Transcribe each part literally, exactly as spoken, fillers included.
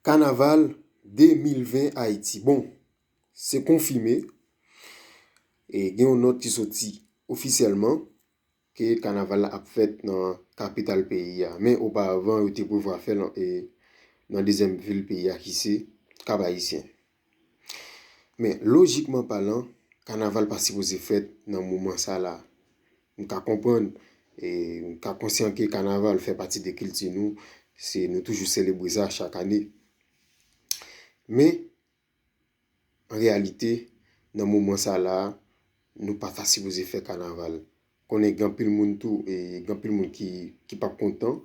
Kanaval de mil ven Ayiti. Bon, se konfime. E gen yon nòt ki soti ofisyèlman ke kanaval la ap fèt nan kapital peyi a. Men oparavan, yo te prevwa fè l nan, e, nan dezyèm vil peyi a ki se Kap Ayisyen. Men lojikman palan, kanaval pa sipoze fèt nan moman sa la. M ka konprann, e, m ka konsyan ke kanaval fè pati de kilti nou, se nou toujou selebre sa chak ane. Men, an reyalite, nan moman sa la, nou pa ta sipoze fè kanaval. Konnen gen anpil moun tou, e, gen anpil moun ki, ki p ap kontan.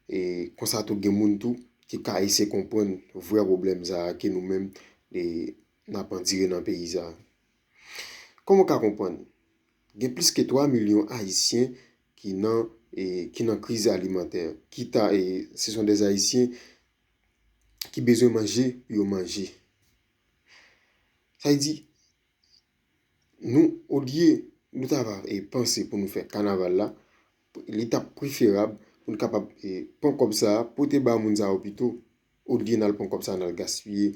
E konsa tou gen moun tou ki ka eseye konprann vrè pwoblèm sa a ke nou menm, e, n ap andire nan peyi sa a. Kòman w ka konprann? Gen plis ke twa milyon Ayisyen ki nan, e, ki nan kriz alimantè. Ki ta, e, ce sont des Haïtiens ki bezwen manje pou yo manje. Sa vle di, nou, olye nou ta va, e, panse pou nou fè kanaval la, li t ap preferab pou nou kapab, e, pran kòb sa a, pote ba moun sa yo pito, olye n al pran kòb sa a, n al gaspiye.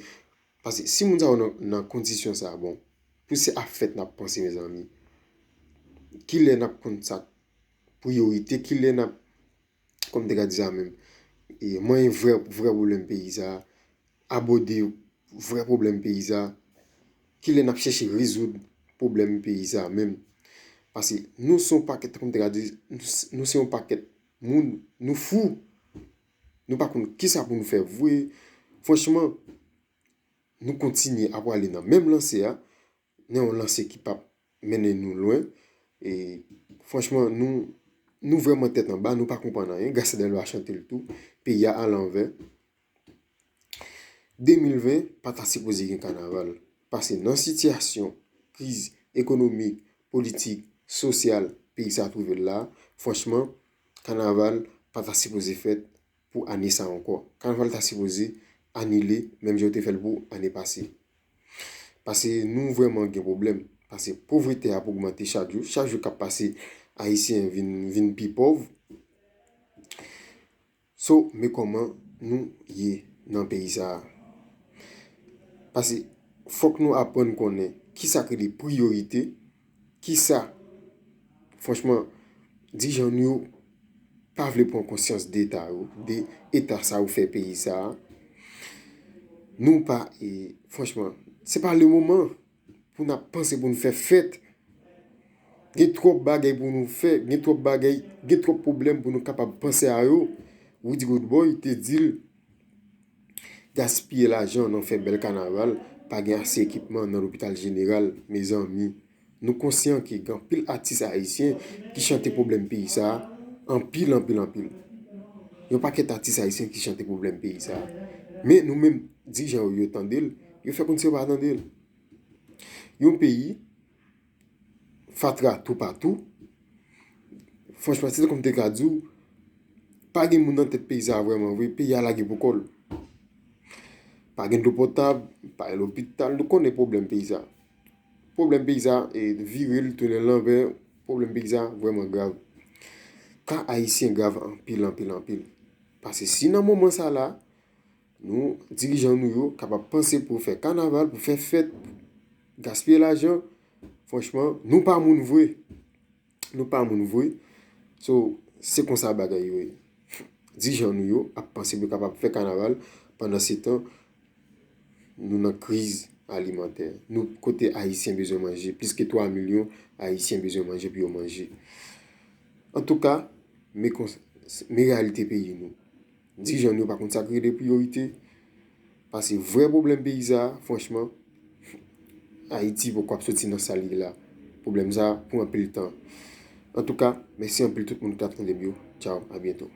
Paske si moun sa yo nan, nan kondisyon sa a, bon, pou se ap fèt n ap panse, mezanmi. Kilè n ap konn sa k priyorite, kilè n ap, kòm te ka di sa menm, e, manyen vrè, vrè pwoblèm peyi sa a, abòde vrè pwoblèm peyi sa a, kilè n ap chèche rezoud pwoblèm peyi sa a menm. Paske nou se yon pakèt, kòm te ka di, nou s-, nou se yon pakèt moun, nou fou. Nou pa konn kisa pou nou fè vre. Franchman, nou kontinye ap prale nan menm lanse a, nan yon lanse ki p ap mennen nou lwen. E franchman, nou, nou vrèman tèt anba, nou pa konprann anyen. Gaston Delva chante l tou. Peyi a alanvè. De mil ven pa ta sipoze gen kanaval. Paske nan sitiyasyon kriz ekonomik, politik, sosyal peyi sa a twouve l la, franchman, kanaval pa ta sipoze fèt pou ane sa a ankò. Kanaval ta sipoze anile, menm jan yo te fè l pou ane pase. Paske nou vrèman gen pwoblèm. Paske povrete a ap ogmante chak jou. Chak jou k ap pase, Ayisyen vin, vin pi pòv. So, men kòman nou ye nan peyi sa a. Paske fòk nou aprann konnen kisa k rele priyorite, kisa, franchman, dirijan nou yo pa vle pran konsyans de eta yo, de eta sa yo fè peyi sa a. Nou pa, e, franchman, se pa le moman pou n ap panse pou n fè fèt. Gen twòp bagay pou nou fè, gen twòp bagay, gen twòp pwoblèm pou nou kapab panse a yo. Rudy Roodboy te di l, gaspiye lajan nan fè bèl kanaval, pa gen ase ekipman nan lopital jeneral, mezanmi. Nou konsyan ke gen anpil atis ayisyen ki chante pwoblèm peyi sa a, anpil, anpil, anpil. Yon pakèt atis ayisyen ki chante pwoblèm peyi sa a. Men nou menm, dirijan yo, yo tande l, yo fè kòmsi yo pa tande l. Yon peyi, fatra toupatou. Franchman, se tankou m te ka di w, pa gen moun nan tèt peyi sa a vrèman vre, peyi a lage pou kò l. Pa gen dlo potab, pa gen lopital, nou konnen pwoblèm peyi sa. Pwoblèm peyi sa, e, vire l, tounen l lanvè, pwoblèm peyi sa vrèman grav. Ka ayisyen grav anpil, anpil, anpil. Paske si nan moman sa la, nou, dirijan nou yo, kapab panse pou fè kanaval, pou fè fèt, gaspiye lajan, franchman, nou pa moun vre. Nou pa moun vre. So, se konsa bagay yo ye. Dirijan nou yo ap panse pou yo kapab fè kanaval, pandan se tan, nou nan kriz alimantè. Nou, kote ayisyen bezwen manje, plis ke twa milyon ayisyen bezwen manje pou yo manje. Antouka, men kons-, men reyalite peyi nou. Dirijan nou yo pa konn sa k rele priyorite. Paske vrè pwoblèm peyi sa a, franchman, Ayiti poko ap soti nan sa l ye la. Pwoblèm sa a pran anpil tan. Antouka, mèsi anpil tout moun ki t ap tande m yo. Tchaw, a byento.